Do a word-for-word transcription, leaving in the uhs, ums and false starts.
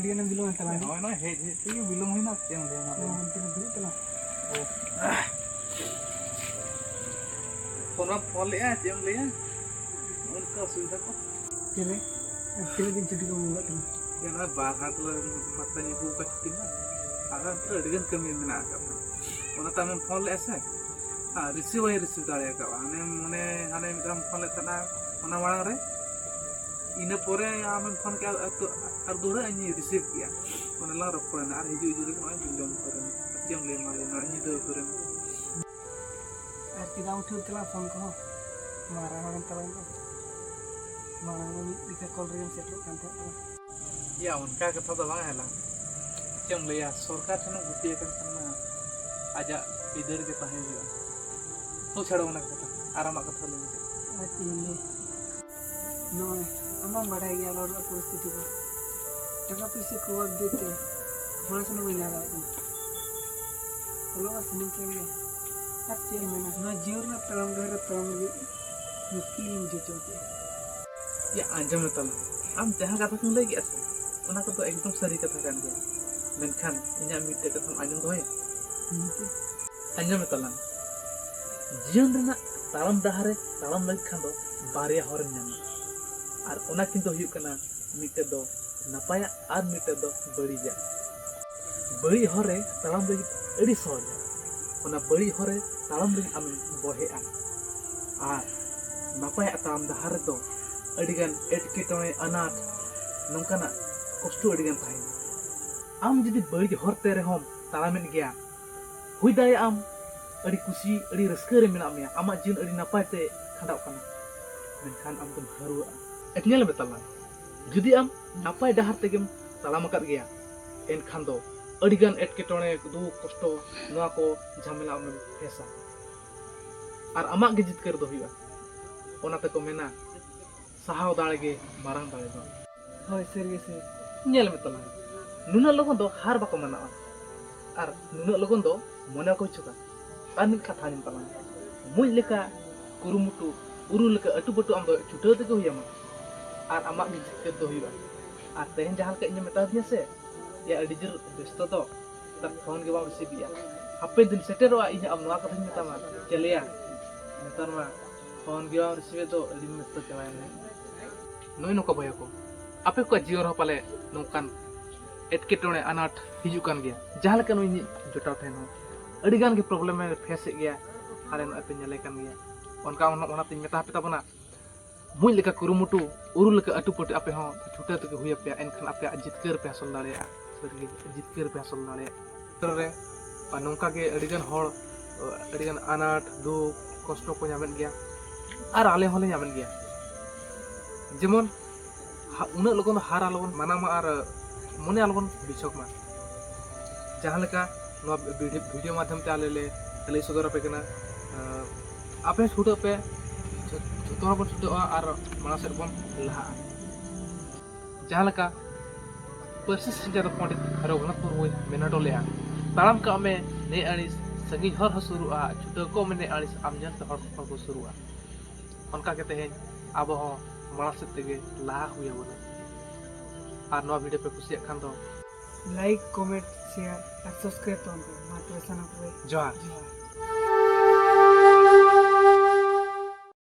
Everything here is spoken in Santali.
ᱟᱹᱰᱤ ᱜᱟᱱᱮᱢ ᱵᱤᱞᱚᱢ ᱮᱱ ᱛᱟᱞᱟᱝᱟ᱾ ᱦᱳᱭ, ᱱᱚᱜᱼᱚᱭ ᱦᱮᱡ ᱦᱮᱡ ᱛᱮᱜᱮ ᱵᱤᱞᱚᱢ ᱦᱩᱭᱱᱟ, ᱪᱮᱫ ᱮᱢ ᱞᱟᱹᱭᱟ ᱢᱟ ᱞᱟᱹᱭ ᱢᱮ᱾ ᱚᱱᱛᱮ ᱨᱮ ᱫᱩᱲᱩᱵ ᱛᱟᱞᱟᱝ᱾ ᱯᱷᱳᱱ ᱢᱟᱢ ᱯᱷᱳᱱ ᱞᱮᱜᱼᱟ, ᱪᱮᱫ ᱮᱢ ᱞᱟᱹᱭᱟ? ᱚᱱᱠᱟ ᱚᱥᱩᱵᱤᱫᱷᱟ ᱠᱚ᱾ ᱪᱮᱫ ᱨᱮ? ᱟᱨ ᱛᱤᱱᱟᱹᱜ ᱫᱤᱱ ᱪᱷᱩᱴᱤ ᱠᱚ ᱮᱢ ᱟᱠᱟᱫ ᱛᱟᱞᱟᱝᱟ? ᱪᱮᱫ ᱱᱚᱜᱼᱚᱭ ᱵᱟᱨ ᱦᱟᱴ ᱞᱮ ᱯᱟᱛᱟ ᱧᱩᱛᱩᱢ ᱠᱚ ᱪᱷᱩᱴᱤ ᱢᱟ᱾ ᱟᱨ ᱚᱱᱛᱮ ᱨᱮ ᱟᱹᱰᱤ ᱜᱟᱱ ᱠᱟᱹᱢᱤ ᱢᱮᱱᱟᱜ ᱟᱠᱟᱫ ᱛᱟᱢᱟ᱾ ᱚᱱᱟᱛᱮ ᱟᱢᱮᱢ ᱯᱷᱳᱱ ᱞᱮᱜᱼᱟ ᱥᱮ? ᱟᱨ ᱨᱤᱥᱤᱵᱷ ᱵᱟᱹᱧ ᱨᱤᱥᱤᱵᱷ ᱫᱟᱲᱮ ᱟᱠᱟᱫᱼᱟ᱾ ᱦᱟᱱᱮ ᱢᱚᱱᱮ, ᱦᱟᱱᱮ ᱢᱤᱫ ᱫᱷᱟᱣ ᱯᱷᱳᱱ ᱞᱮᱫ ᱛᱟᱦᱮᱱᱟ ᱚᱱᱟ ᱢᱟᱲᱟᱝ ᱨᱮ, ᱤᱱᱟᱹ ᱯᱚᱨᱮ ᱟᱢᱮᱢ ᱯᱷᱳᱱ ᱠᱮᱜᱼᱟ, ᱟᱨ ᱫᱚ-, ᱟᱨ ᱫᱚᱦᱲᱟ ᱤᱧ ᱨᱤᱥᱤᱵᱷ ᱠᱮᱜᱼᱟ᱾ ᱚᱱᱟ ᱞᱟᱝ ᱨᱚᱯᱚᱲᱮᱱᱟ, ᱟᱨ ᱦᱤᱡᱩᱜ ᱦᱤᱡᱩᱜ ᱨᱮᱜᱮ ᱱᱚᱜᱼᱚᱭ ᱵᱤᱞᱚᱢ ᱩᱛᱟᱹᱨᱮᱱᱟ᱾ ᱪᱮᱫ ᱮᱢ ᱞᱟᱹᱭᱟ ᱢᱟ ᱞᱟᱹᱭ ᱢᱮ, ᱧᱤᱫᱟᱹ ᱩᱛᱟᱹᱨᱮᱱᱟ᱾ ᱟᱨ ᱪᱮᱫᱟᱜ ᱩᱴᱷᱟᱹᱣ ᱛᱟᱞᱟᱝ ᱯᱷᱳᱱ ᱠᱚᱦᱚᱸ? ᱢᱟᱨᱟᱝ ᱦᱚᱲᱮᱱ ᱛᱟᱞᱟᱝ ᱫᱚ᱾ ᱢᱟᱲᱟᱝ ᱢᱟ ᱢᱤᱫ ᱞᱮᱠᱟ ᱠᱚᱞ ᱨᱮᱜᱮᱢ ᱥᱮᱴᱮᱨᱚᱜ ᱠᱟᱱ ᱛᱟᱦᱮᱸᱫ ᱫᱚ᱾ ᱭᱟ, ᱚᱱᱠᱟ ᱠᱟᱛᱷᱟ ᱫᱚ ᱵᱟᱝ ᱦᱮᱞᱟ᱾ ᱪᱮᱫ ᱮᱢ ᱞᱟᱹᱭᱟ, ᱥᱚᱨᱠᱟᱨ ᱴᱷᱮᱱᱮᱢ ᱜᱩᱛᱤ ᱟᱠᱟᱱ ᱠᱷᱟᱱ ᱢᱟ ᱟᱡᱟᱜ ᱟᱹᱭᱫᱟᱹᱨ ᱜᱮ ᱛᱟᱦᱮᱸ ᱦᱩᱭᱩᱜᱼᱟ᱾ ᱛᱚ ᱪᱷᱟᱲᱚ ᱚᱱᱟ ᱠᱟᱛᱷᱟ, ᱟᱨ ᱟᱢᱟᱜ ᱠᱟᱛᱷᱟ ᱞᱟᱹᱭ ᱢᱮᱥᱮ᱾ ᱟᱨ ᱪᱮᱫ ᱤᱧ ᱞᱟᱹᱭᱟ? ᱱᱚᱜᱼᱚᱭ ᱟᱢ ᱢᱟᱢ ᱵᱟᱰᱟᱭ ᱜᱮᱭᱟ ᱟᱵᱚ ᱨᱮᱱᱟᱜ ᱯᱚᱨᱤᱥᱛᱷᱤᱛᱤ ᱠᱚ᱾ ᱴᱟᱠᱟ ᱯᱩᱭᱥᱟᱹ ᱠᱚ ᱚᱵᱷᱟᱵ ᱤᱫᱤ ᱛᱮ ᱯᱚᱲᱟᱥᱩᱱᱟ ᱵᱟᱹᱧ ᱞᱟᱦᱟ ᱫᱟᱲᱮᱭᱟᱜ ᱠᱟᱱᱟ᱾ ᱚᱞᱚᱜ ᱢᱟ ᱥᱟᱱᱟᱧ ᱠᱟᱱ ᱜᱮᱭᱟ᱾ ᱟᱨ ᱪᱮᱫ ᱮᱢ ᱢᱮᱱᱟ, ᱱᱚᱣᱟ ᱡᱤᱭᱚᱱ ᱨᱮᱱᱟᱜ ᱛᱟᱲᱟᱢ ᱰᱟᱦᱟᱨ ᱨᱮ ᱛᱟᱲᱟᱢ ᱞᱟᱹᱜᱤᱫ ᱢᱩᱥᱠᱤᱞ ᱤᱧ ᱵᱩᱡᱷᱟᱹᱣ ᱠᱮᱫᱼᱟ᱾ ᱭᱟ, ᱟᱸᱡᱚᱢ ᱢᱮ ᱛᱟᱞᱟᱝ, ᱟᱢ ᱡᱟᱦᱟᱸ ᱠᱟᱛᱷᱟ ᱠᱚᱢ ᱞᱟᱹᱭ ᱠᱮᱫᱼᱟ ᱥᱮ, ᱚᱱᱟ ᱠᱚᱫᱚ ᱮᱠᱫᱚᱢ ᱥᱟᱹᱨᱤ ᱠᱟᱛᱷᱟ ᱠᱟᱱ ᱜᱮᱭᱟ᱾ ᱢᱮᱱᱠᱷᱟᱱ ᱤᱧᱟᱹᱜ ᱢᱤᱫᱴᱮᱡ ᱠᱟᱛᱷᱟᱢ ᱟᱸᱡᱚᱢ ᱫᱚᱦᱚᱭᱟ? ᱦᱩᱸ᱾ ᱟᱸᱡᱚᱢ ᱢᱮ ᱛᱟᱞᱟᱝ, ᱡᱤᱭᱚᱱ ᱨᱮᱱᱟᱜ ᱛᱟᱲᱟᱢ ᱰᱟᱦᱟᱨ ᱨᱮ ᱛᱟᱲᱟᱢ ᱞᱟᱹᱜᱤᱫ ᱠᱷᱟᱱ ᱫᱚ ᱵᱟᱨᱭᱟ ᱦᱚᱨᱮᱢ ᱧᱟᱢᱟ᱾ ᱟᱨ ᱚᱱᱟ ᱠᱤᱱ ᱫᱚ ᱦᱩᱭᱩᱜ ᱠᱟᱱᱟ, ᱢᱤᱫᱴᱮᱡ ᱫᱚ ᱱᱟᱯᱟᱭᱟᱜ ᱟᱨ ᱢᱤᱫᱴᱮᱡ ᱫᱚ ᱵᱟᱹᱲᱤᱡᱟᱜ᱾ ᱵᱟᱹᱲᱤᱡ ᱦᱚᱨ ᱨᱮ ᱛᱟᱲᱟᱢ ᱞᱟᱹᱜᱤᱫ ᱟᱹᱰᱤ ᱥᱚᱦᱚᱡᱟ᱾ ᱚᱱᱟ ᱵᱟᱹᱲᱤᱡ ᱦᱚᱨ ᱨᱮ ᱛᱟᱲᱟᱢ ᱞᱟᱹᱜᱤᱫ ᱟᱢᱮᱢ ᱵᱚᱲᱦᱮᱜᱼᱟ᱾ ᱟᱨ ᱱᱟᱯᱟᱭᱟᱜ ᱛᱟᱲᱟᱢ ᱰᱟᱦᱟᱨ ᱨᱮᱫᱚ ᱟᱹᱰᱤᱜᱟᱱ ᱮᱴᱠᱮᱴᱚᱬᱮ, ᱟᱱᱟᱴ, ᱱᱚᱝᱠᱟᱱᱟᱜ ᱠᱚᱥᱴᱚ ᱟᱹᱰᱤᱜᱟᱱ ᱛᱟᱦᱮᱱᱟ᱾ ᱟᱢ ᱡᱩᱫᱤ ᱵᱟᱹᱲᱤᱡ ᱦᱚᱨ ᱛᱮ ᱨᱮᱦᱚᱸᱢ ᱛᱟᱲᱟᱢᱮᱫ ᱜᱮᱭᱟ, ᱦᱩᱭ ᱫᱟᱲᱮᱭᱟᱜᱼᱟᱢ ᱟᱹᱰᱤ ᱠᱩᱥᱤ, ᱟᱹᱰᱤ ᱨᱟᱹᱥᱠᱟᱹ ᱨᱮ ᱢᱮᱱᱟᱜ ᱢᱮᱭᱟ, ᱟᱢᱟᱜ ᱡᱤᱭᱚᱱ ᱟᱹᱰᱤ ᱱᱟᱯᱟᱭ ᱛᱮ ᱠᱷᱟᱸᱰᱟᱜ ᱠᱟᱱᱟ, ᱢᱮᱱᱠᱷᱟᱱ ᱟᱢ ᱫᱚᱢ ᱦᱟᱹᱨᱣᱟᱹᱜᱼᱟ᱾ ᱧᱮᱞ ᱢᱮ ᱛᱟᱞᱟᱝ, ᱡᱩᱫᱤ ᱟᱢ ᱱᱟᱯᱟᱭ ᱰᱟᱦᱟᱨ ᱛᱮᱜᱮᱢ ᱛᱟᱲᱟᱢ ᱟᱠᱟᱫ ᱜᱮᱭᱟ, ᱮᱱᱠᱷᱟᱱ ᱫᱚ ᱟᱹᱰᱤᱜᱟᱱ ᱮᱴᱠᱮᱴᱚᱬᱮ, ᱫᱩᱠ ᱠᱚᱥᱴᱚ, ᱱᱚᱣᱟ ᱠᱚ ᱡᱷᱟᱢᱮᱞᱟ ᱟᱢᱮᱢ ᱯᱷᱮᱥᱟ᱾ ᱟᱨ ᱟᱢᱟᱜ ᱜᱮ ᱡᱤᱛᱠᱟᱹᱨ ᱫᱚ ᱦᱩᱭᱩᱜᱼᱟ᱾ ᱚᱱᱟ ᱛᱮᱠᱚ ᱢᱮᱱᱟ, ᱥᱟᱦᱟᱣ ᱫᱟᱲᱮ ᱜᱮ ᱢᱟᱨᱟᱝ ᱫᱟᱲᱮ ᱫᱚ᱾ ᱦᱳᱭ, ᱥᱟᱹᱨᱤ ᱜᱮ ᱥᱟᱹᱨᱤ᱾ ᱧᱮᱞ ᱢᱮ ᱛᱟᱞᱟᱝ, ᱱᱩᱱᱟᱹᱜ ᱞᱚᱜᱚᱱ ᱫᱚ ᱦᱟᱨ ᱵᱟᱠᱚ ᱢᱟᱱᱟᱣᱟ, ᱟᱨ ᱱᱩᱱᱟᱹᱜ ᱞᱚᱜᱚᱱ ᱫᱚ ᱢᱚᱱᱮ ᱵᱟᱠᱚ ᱤᱪᱪᱷᱩᱠᱟ᱾ ᱟᱨ ᱢᱤᱫ ᱠᱟᱛᱷᱟ ᱟᱸᱡᱚᱢ ᱛᱟᱞᱟᱝ, ᱢᱩᱸᱡ ᱞᱮᱠᱟ ᱠᱩᱨᱩᱢᱩᱴᱩ, ᱩᱨᱩ ᱞᱮᱠᱟ ᱟᱹᱴᱩᱯᱟᱹᱴᱩ ᱟᱢ ᱫᱚ ᱪᱷᱩᱴᱟᱹᱣ ᱛᱮᱜᱮ ᱦᱩᱭᱟᱢᱟ, ᱟᱨ ᱟᱢᱟᱜ ᱜᱮ ᱡᱤᱛᱠᱟᱹᱨ ᱫᱚ ᱦᱩᱭᱩᱜᱼᱟ᱾ ᱟᱨ ᱛᱮᱦᱮᱧ ᱡᱟᱦᱟᱸ ᱞᱮᱠᱟ ᱤᱧᱮᱢ ᱢᱮᱛᱟᱫᱤᱧᱟ ᱥᱮ, ᱭᱟ ᱟᱹᱰᱤ ᱡᱳᱨ ᱵᱮᱥᱛᱚ ᱫᱚ, ᱛᱟᱨ ᱯᱷᱳᱱ ᱜᱮ ᱵᱟᱢ ᱨᱤᱥᱤᱵᱷ ᱮᱜᱼᱟ᱾ ᱦᱟᱯᱮᱱ ᱫᱤᱱ ᱥᱮᱴᱮᱨᱚᱜᱼᱟ, ᱤᱧ ᱟᱢ ᱱᱚᱣᱟ ᱠᱟᱛᱷᱟᱧ ᱢᱮᱛᱟᱢᱟ, ᱪᱮᱞᱮᱭᱟ ᱱᱮᱛᱟᱨ ᱢᱟ ᱯᱷᱳᱱ ᱜᱮ ᱵᱟᱢ ᱨᱤᱥᱤᱵᱷ ᱮᱫ ᱫᱚ, ᱟᱹᱰᱤ ᱵᱮᱥᱛᱚ ᱪᱟᱵᱟᱭᱮᱱᱟ᱾ ᱱᱚᱜᱼᱚᱭ ᱱᱚᱝᱠᱟ ᱵᱚᱭᱦᱟ ᱠᱚ, ᱟᱯᱮ ᱠᱚᱣᱟᱜ ᱡᱤᱭᱚᱱ ᱨᱮᱦᱚᱸ ᱯᱟᱞᱮ ᱱᱚᱝᱠᱟᱱ ᱮᱴᱠᱮᱴᱚᱬᱮ ᱟᱱᱟᱴ ᱦᱤᱡᱩᱜ ᱠᱟᱱ ᱜᱮᱭᱟ, ᱡᱟᱦᱟᱸ ᱞᱮᱠᱟ ᱱᱩᱭ ᱤᱧᱤᱡ ᱡᱚᱴᱟᱣ ᱴᱷᱮᱱ ᱦᱚᱸ ᱟᱹᱰᱤ ᱜᱟᱱ ᱜᱮ ᱯᱨᱚᱵᱞᱮᱢ ᱮ ᱯᱷᱮᱥ ᱮᱫ ᱜᱮᱭᱟ᱾ ᱟᱞᱮ ᱱᱚᱜᱼᱚᱭ ᱯᱮ ᱧᱮᱞᱮ ᱠᱟᱱ ᱜᱮᱭᱟ᱾ ᱚᱱᱠᱟ ᱚᱱᱟᱛᱤᱧ ᱢᱮᱛᱟ ᱦᱟᱯᱮ ᱛᱟᱵᱚᱱᱟ, ᱢᱩᱡ ᱞᱮᱠᱟ ᱠᱩᱨᱩᱢᱩᱴᱩ, ᱩᱨᱩ ᱞᱮᱠᱟ ᱟᱹᱴᱩᱯᱟᱹᱴᱩ ᱟᱯᱮ ᱦᱚᱸ ᱪᱷᱩᱴᱟᱹᱣ ᱛᱮᱜᱮ ᱦᱩᱭ ᱟᱯᱮᱭᱟ, ᱮᱱᱠᱷᱟᱱ ᱟᱯᱮᱭᱟᱜ ᱡᱤᱛᱠᱟᱹᱨ ᱯᱮ ᱦᱟᱥᱚᱞ ᱫᱟᱲᱮᱭᱟᱜᱼᱟ᱾ ᱥᱟᱹᱨᱤᱜᱮ ᱡᱤᱛᱠᱟᱹᱨ ᱯᱮ ᱦᱟᱥᱚᱞ ᱫᱟᱲᱮᱭᱟᱜᱼᱟ᱾ ᱨᱮ ᱟᱨ ᱱᱚᱝᱠᱟ ᱜᱮ ᱟᱹᱰᱤᱜᱟᱱ ᱦᱚᱲ ᱟᱹᱰᱤᱜᱟᱱ ᱟᱱᱟᱴ ᱫᱩᱠ ᱠᱚᱥᱴᱚ ᱠᱚ ᱧᱟᱢᱮᱫ ᱜᱮᱭᱟ, ᱟᱨ ᱟᱞᱮ ᱦᱚᱸᱞᱮ ᱧᱟᱢᱮᱫ ᱜᱮᱭᱟ᱾ ᱡᱮᱢᱚᱱ ᱦᱟ- ᱩᱱᱟᱹᱜ ᱞᱚᱜᱚᱱ ᱫᱚ ᱦᱟᱨ ᱟᱞᱚᱵᱚᱱ ᱢᱟᱱᱟᱣ ᱢᱟ ᱟᱨ ᱢᱚᱱᱮ ᱟᱞᱚᱵᱚᱱ ᱵᱤᱪᱷᱚᱠ ᱢᱟ᱾ ᱡᱟᱦᱟᱸ ᱞᱮᱠᱟ ᱱᱚᱣᱟ ᱵᱷᱤᱰᱤ- ᱵᱷᱤᱰᱤᱭᱳ ᱢᱟᱫᱽᱫᱷᱚᱢ ᱛᱮ ᱟᱞᱮ ᱞᱮ ᱞᱟᱹᱭ ᱥᱚᱫᱚᱨ ᱟᱯᱮ ᱠᱟᱱᱟ, ᱟᱸ, ᱟᱯᱮ ᱦᱚᱸ ᱪᱷᱩᱴᱟᱹᱜ ᱯᱮ, ᱡᱷᱚ- ᱡᱷᱚᱛᱚ ᱦᱚᱲ ᱵᱚᱱ ᱪᱷᱩᱴᱟᱹᱜᱼᱟ ᱟᱨ ᱢᱟᱲᱟᱝ ᱥᱮᱫ ᱵᱚᱱ ᱞᱟᱦᱟᱜᱼᱟ᱾ ᱡᱟᱦᱟᱸ ᱞᱮᱠᱟ ᱯᱟᱹᱨᱥᱤ ᱥᱤᱧᱪᱟᱹᱫ ᱯᱚᱸᱰᱤᱛ ᱨᱚᱜᱷᱩᱱᱟᱛᱷ ᱢᱩᱨᱢᱩᱭ ᱢᱮᱱ ᱦᱚᱴᱚ ᱞᱮᱫᱼᱟ, ᱛᱟᱲᱟᱢ ᱠᱟᱜ ᱢᱮ ᱱᱮ ᱟᱹᱲᱤᱥ, ᱥᱟᱺᱜᱤᱧ ᱦᱚᱨ ᱦᱚᱸ ᱥᱩᱨᱩᱜᱼᱟ, ᱪᱷᱩᱴᱟᱹᱣ ᱠᱚᱜ ᱢᱮ ᱱᱮ ᱟᱹᱲᱤᱥ, ᱟᱢ ᱧᱮᱞᱛᱮ ᱦᱚᱲ ᱦᱚᱲ ᱠᱚ ᱥᱩᱨᱩᱜᱼᱟ᱾ ᱚᱱᱠᱟ ᱜᱮ ᱛᱮᱦᱮᱧ ᱟᱵᱚ ᱦᱚᱸ ᱢᱟᱲᱟᱝ ᱥᱮᱫ ᱛᱮᱜᱮ ᱞᱟᱦᱟ ᱦᱩᱭ ᱟᱵᱚᱱᱟ᱾ ᱟᱨ ᱱᱚᱣᱟ ᱵᱷᱤᱰᱤᱭᱳ ᱯᱮ ᱠᱩᱥᱤᱭᱟᱜ ᱠᱷᱟᱱ ᱫᱚ ᱞᱟᱭᱤᱠ, ᱠᱚᱢᱮᱱᱴ, ᱥᱮᱭᱟᱨ ᱟᱨ ᱥᱟᱵᱥᱠᱨᱟᱭᱤᱵ ᱛᱟᱵᱚᱱ ᱯᱮ᱾ ᱢᱟ ᱛᱚᱵᱮ ᱥᱟᱱᱟᱢ ᱠᱚᱜᱮ ᱡᱚᱦᱟᱨ᱾ ᱡᱚᱦᱟᱨ᱾